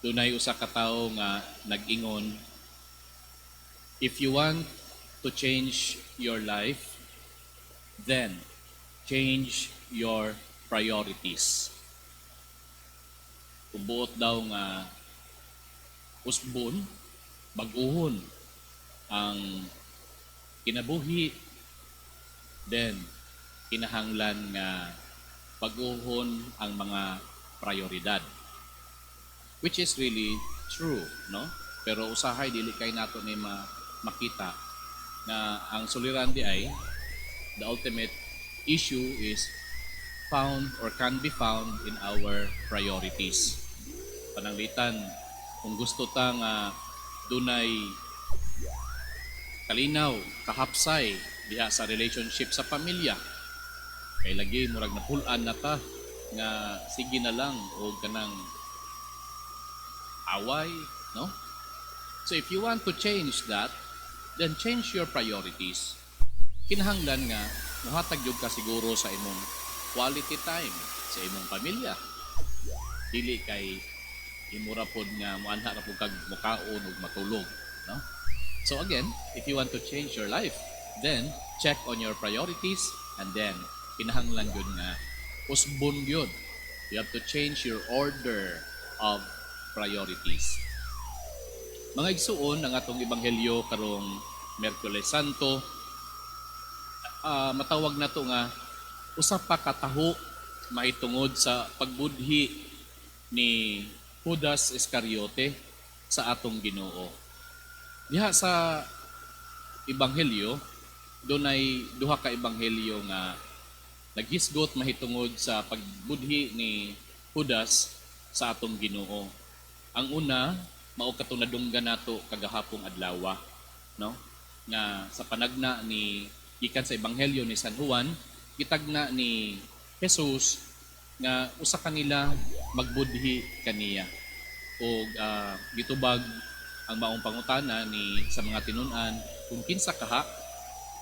Dunay usa ka tawo nga nag-ingon, "If you want to change your life, then change your priorities." Kung buot daw nga usbon, bag-uhon ang kinabuhi, then kinahanglan nga bag-uhon ang mga prioridad. Which is really true, no? Pero usahay dili kay nato ni makita na ang suliran diay, the ultimate issue is found or can be found in our priorities. Pananglitan, kung gusto ta nga dunay kalinaw, kahapsay diha sa relationship sa pamilya, kay lagi murag napul-an na ta nga sige na lang o kanang away, no? So if you want to change that, then change your priorities. Kinahanglan nga muhatag gyud ka siguro sa imong quality time sa imong pamilya. Dili kay imo ra pod nga muanha ra pod kag mukaon ug matulog, no? So again, if you want to change your life, then check on your priorities and then kinahanglan gyud nga usbon gyud. You have to change your order of priorities. Mga igsuon, ang atong ebanghelyo karong Miyerkules Santo, matawag nato nga usa pa kataho mahitungod sa pagbudhi ni Judas Iscariote sa atong Ginoo. Diha sa ebanghelyo, dunay duha ka ebanghelyo nga naghisgot mahitungod sa pagbudhi ni Judas sa atong Ginoo. Ang una, mao katong nadunggan nato kagahapong adlaw, no? Nga sa panagna ni gikan sa ebanghelyo ni San Juan, gitagna ni Jesus nga usa kanila magbudhi kaniya. Og gitubag ang maong pangutana ni sa mga tinun-an kung kinsa kaha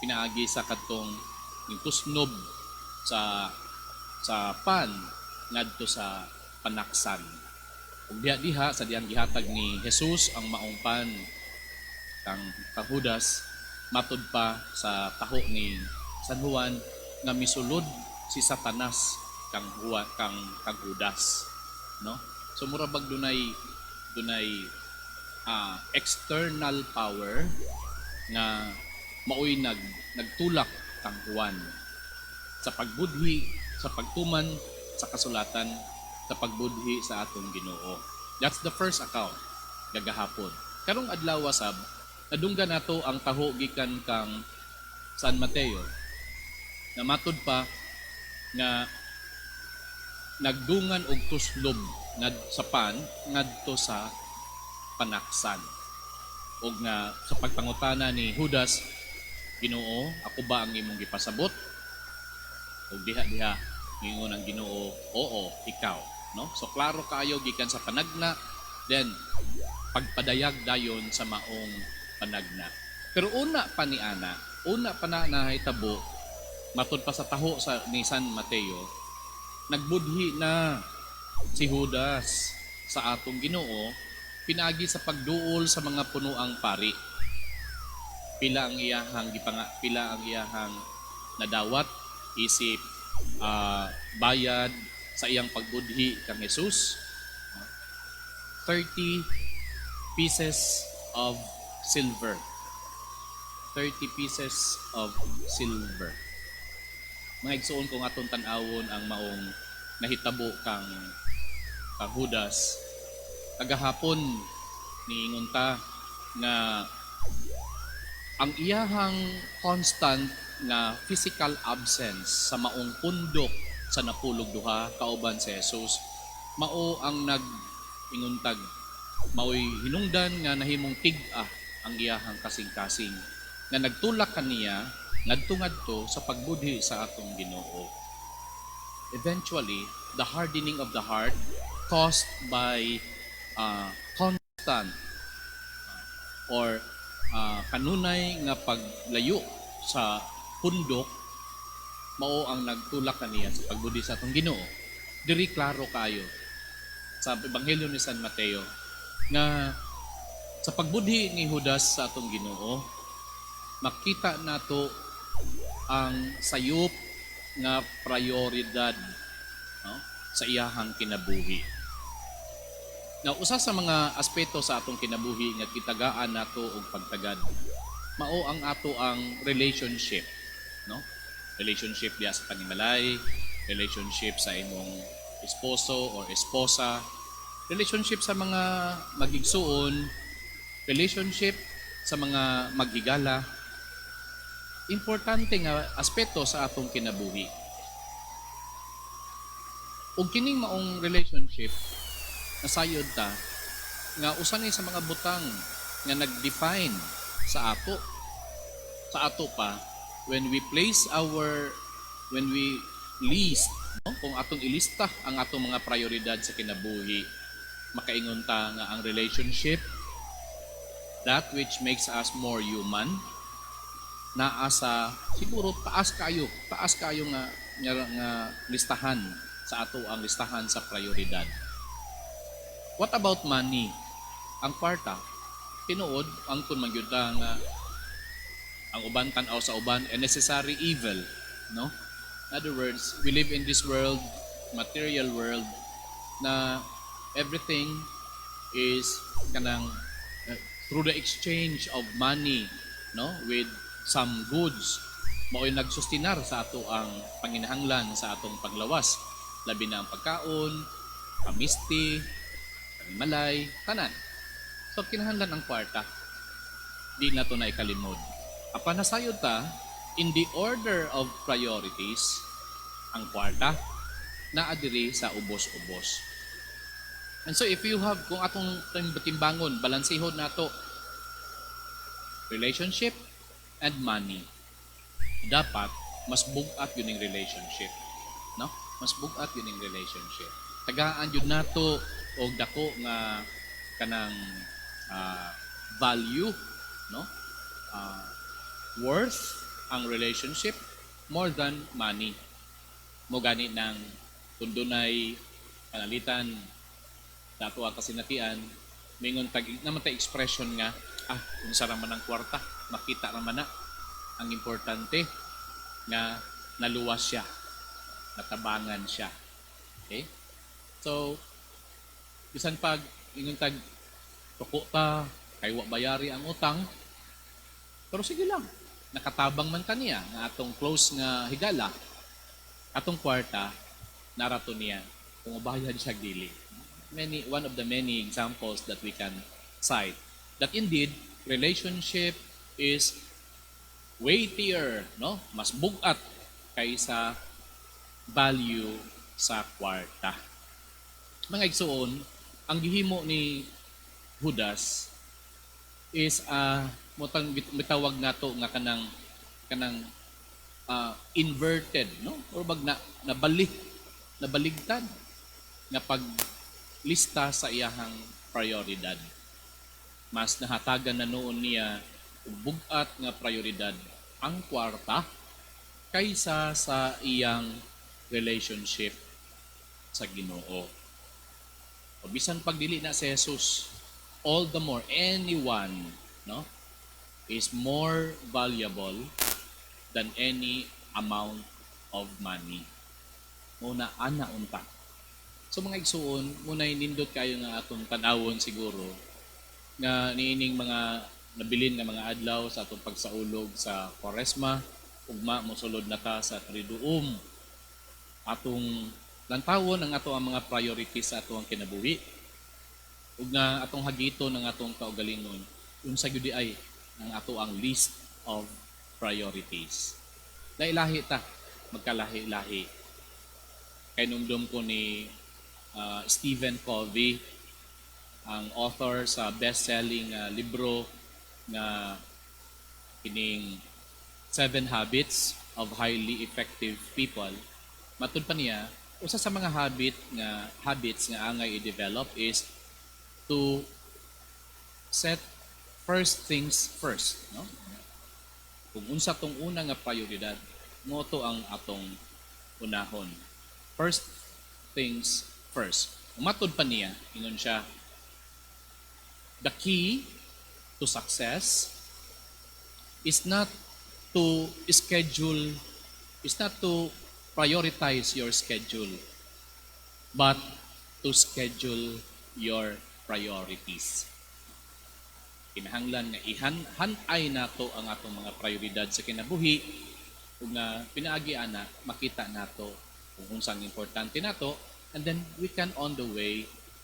pinaagi sa kadtong tusnob sa pan ngadto sa panaksan. Ug diha diha sa diyang gihatag ni Jesus ang maong pan kang Judas, matud pa sa taho ni San Juan nga misulod si Satanas kang Juan, kang Judas, no? So mura bag dunay external power nga maoy nagtulak kang Juan sa pagbudhi, sa pagtuman sa kasulatan, sa pagbudhi sa atong Ginoo. That's the first account gagahapon. Karong adlaw sab, nadunggan nato ang taho gikan kang San Mateo na matud pa nga nagdungan og tuslob sa pan ngadto sa panaksan. Og nga sa pagpangutana ni Judas, "Ginoo, ako ba ang imong gipasabot?" Ug diha diha ingon ang Ginoo, "Oo, ikaw," no? So klaro kaayo gikan sa panagna, then pagpadayag dayon sa maong panagna. Pero una pa ni ana, una pa na nahitabo, matud pa sa taho sa ni San Mateo, nagbudhi na si Judas sa atong Ginoo pinaagi sa pagduol sa mga punuang pari. Pila ang iyahang nadawat isip bayad sa iyang pagbudhi kang Jesus? 30 pieces of silver. 30 pieces of silver. Mga igsuon, kung atong tan-awon ang maong nahitabo kang Judas, kagahapon niingon ta nga ang iyahang constant nga physical absence sa maong pundok sa napulog duha kauban si Jesus mao ang nag inguntag maoy hinungdan nga nahimong tig-a ang iyahang kasing-kasing nga nagtulak kaniya ngadto-ngadto sa pagbudhi sa atong Ginoo. Eventually, the hardening of the heart caused by constant or kanunay nga paglayo sa pundok mao ang nagtulak kaniya sa pagbudhi sa atong Ginoo. Diri klaro kayo sa Ebanghelyo ni San Mateo. Nga sa pagbudhi ni Judas sa atong Ginoo, makita nato ang sayop nga prioridad, no, sa iyahang kinabuhi. Now, usa sa mga aspeto sa atong kinabuhi nga gitagaan nato og pagtagad, mao ang ato ang relationship, no? Relationship diya sa panimalay, relationship sa imong esposo or esposa, relationship sa mga magigsuon, relationship sa mga maghigala. Importante nga aspeto sa atong kinabuhi. Ug kining maong relationship, nasayod ta nga usa ni sa mga butang nga nag-define sa ato pa when we list, no, kung atong ilista ang atong mga prioridad sa kinabuhi, makaingon ta nga ang relationship, that which makes us more human, naa sa siguro taas kayo nga listahan sa ato ang listahan sa prioridad. What about money? Ang kwarta, tinuod, ang kun man gyud ta nga ang uban tan-aw sa uban a necessary evil, no? In other words, we live in this world, material world, na everything is kanang through the exchange of money, no, with some goods, mao'y nagsustinar sa ato ang panginahanglan sa atong paglawas, labi na ang pagkaon, pamisti, panimalay, tanan. So kinahanglan ang kwarta, di na to na ikalimod. Apan nasayod ta, in the order of priorities, ang kwarta naa diri sa ubos-ubos. And so if you have, kung atong timbangon, balansihon nato relationship and money, dapat mas bugat yun yung relationship, no? Mas bugat yun yung relationship. Tagaan yun nato og dako nga kanang value, no, worth ang relationship more than money. Mo gani nang kung dunay panalitan sa ato ang kasinatian, mingon tag naman tay expression nga, "Ah, unsa ra man ang kwarta, makita ra man na. Ang importante nga naluwas siya, natabangan siya." Okay, so bisan pag ingon tag tuko ta kay wa bayari ang utang, pero sige lang, nakatabang man kaniya nga atong close nga higala, atong kwarta narato niya kung ubayad siya dili. Many one of the many examples that we can cite that indeed relationship is weightier, no, mas bugat kaysa value sa kwarta. Mga igsuon, ang gihimo ni Judas is mutang mitawag nato nga kanang inverted, no, or bag na nabalik nabaligtad nga paglista sa iyahang prioridad. Mas nahatagan na noon niya og bug-at nga prioridad ang kwarta kaysa sa iyang relationship sa Ginoo. O bisan pagdili na si Jesus, all the more anyone, no, is more valuable than any amount of money. Muna ana unta. So mga igsuon, muna nindot kayo nga atong tan-awon siguro nga niining mga nabilin nga mga adlaw sa atong pagsaulog sa Kwaresma, ugma mosulod na ta sa Triduum. Atong lantawon ang ato ang mga priorities sa ato ang kinabuhi. Ug nga atong hagiton ang atong kaugalingon unsa gyud ay ang ato ang list of priorities. Lahi-lahi ta, magkalahi-lahi. Kay numdum ko ni Stephen Covey, ang author sa best-selling libro nga kining Seven Habits of Highly Effective People. Matud pa niya, usa sa mga habits nga angay i-develop is to set first things first, no? Kung unsa tong una nga prioridad, mo to ang atong unahon. First things first. Umatod pa niya, ingon siya, The key to success is not to schedule, is not to prioritize your schedule, but to schedule your priorities. Kinahanglan nga ihan-hanay nato ang atong mga prioridad sa kinabuhi ug nga pinaagi ana makita nato kung unsang importante nato, and then we can on the way